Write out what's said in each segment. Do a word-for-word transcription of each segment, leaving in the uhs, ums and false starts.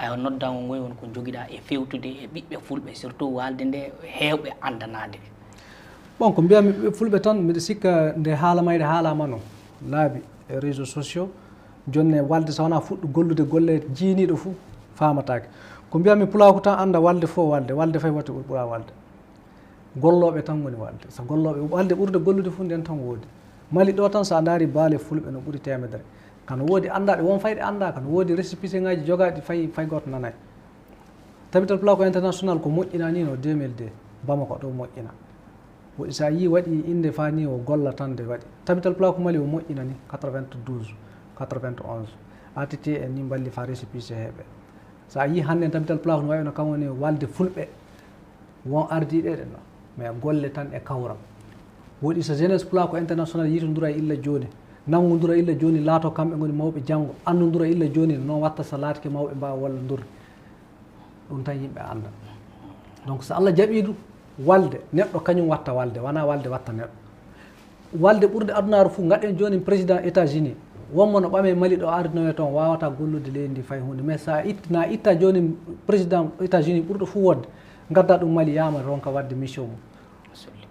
Ayo, noddango ngoy won ko jogiɗa e fewtude e ɓiɓɓe fulɓe, surtout walde nde heewɓe andanaade? Bon, ko mbiyami ɓiɓɓe fulɓe tan, mbiɗa sikka nde haala mayre haalama no laabi e réseaux sociaux. Jonne walde so wona fuɗɗo gollude golle jiiniɗo fou, famatake. Ko mbiyami pulaku tan anda walde fo walde, walde fay watti ɓur ɓura walde. Gollooɓe tan ngoni walde. So gollooɓe, walde ɓurde gollude fof nden tan woodi. Mali ɗo tan, so a ndaari baale fulɓe no ɓuri teemedere. Kano woodi anndaɓe, won fayɓe annda, kano woodi récépissé ngaji jogaɗi fay fay goto nanay. Tabital Pulaaku International ko moƴƴina ni no deux mille deux, Bamako ɗo moƴƴina. Woɗi so a yii waɗi innde faa ni o golla tan nde waɗi. Tabital Pulaaku Mali o moƴƴina ni quatre-vingt-douze, quatre-vingt-onze. A T T en ni mballi faa récépissé heɓe. So a yii hannde Tabital Pulaaku no wayi no kam woni walde fulɓe. Won ardiiɗe ɗe no, mais golle tan e kawral. Woɗi so jeunesse Pulaaku International yitondura e illa jooni, nanngondura illa jooni, laato kamɓe ngoni mawɓe janngo, anndondura illa jooni, noon watta so laatike mawɓe mbaawa wallondirde. Ɗum tan yimɓe annda. Donc so Allah jaɓii ɗum, walde, neɗɗo kañum watta walde, wonaa walde watta neɗɗo. Walde ɓurde adunaaru fof, ngaɗen jooni président États-Unis, wonmo no ɓame Mali ɗo ardinoye toon, wawata gollude leydi ndi fay huunde. Mais so a itti, na itta jooni président États-Unis ɓurɗo fof wodde, ngadda ɗum Mali yaama ronka wadde mission mum.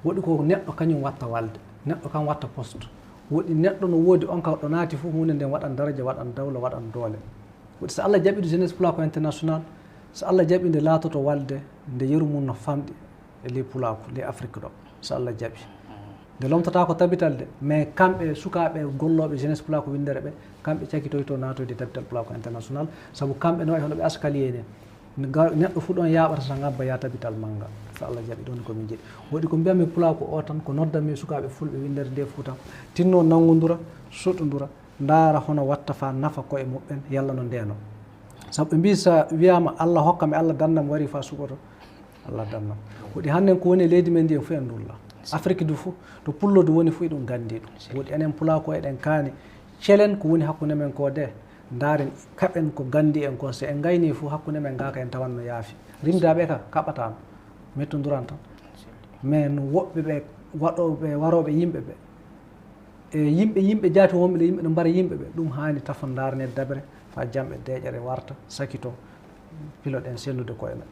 Woɗi ko neɗɗo kañum watta walde, neɗɗo kam watta poste. Woɗi neɗɗo no woodi on ka ɗo naati fof, huunde nden waɗan daraja, waɗan dawla, waɗan doole. Woɗi so Allah jaɓi ɗum jeunesse Pulaaku International, so Allah jaɓi nde laatoto walde, nde yeru mum no famɗi e ley Pulaaku, ley Afrique ɗo, so Allah jaɓi. Nde lomtata ko tabital de, mais kamɓe sukaaɓe gollooɓe jeunesse Pulaaku winndere ɓe, kamɓe cakitoyto naatoyde tabital Pulaaku International, sabu kamɓe no wayi hono ɓe askaliye ni. Ga-, neɗɗo fuu ɗon yaaɓata so ngabba yaa tabital mannga. So Allah jaɓi ɗon ko min njiɗi. Woɗi ko mbiyami Pulaaku o tan, ko noddami sukaaɓe fulɓe winndere nde Fuuta, tinno nanngondura, soɗondura, ndaara hono watta faa nafa koye muɓɓen, yalla no ndeno. Sabu ɓe mbii so wiyaama Allah hokka mi, Allah danna mi, wari faa suɓoto, Allah danna. Woɗi hannden ko woni e leydi men ndi en fof en ndulla. Afrique du fof, to pullo du woni fof eɗum ganndi ɗum. Woɗi enen Pulaaku eɗen kaani celen ko woni hakkunde men ko de, ndaaren kaɓen ko ganndi en ko, so en ngayni fof hakkunde men ngaaka en tawan no yaafi. Rimdaaɓe ka kaɓataano, mettonduran tan. Mais no woɓɓe ɓe waɗooɓe, warooɓe yimɓe ɓe, e yimɓe, yimɓe jaati wonɓe ɗo, yimɓe no mbara yimɓe ɓe, ɗum haani tafon ndaarane dabre faa jamɓe deeƴere warta, sakito, piloɗen sellude koye men.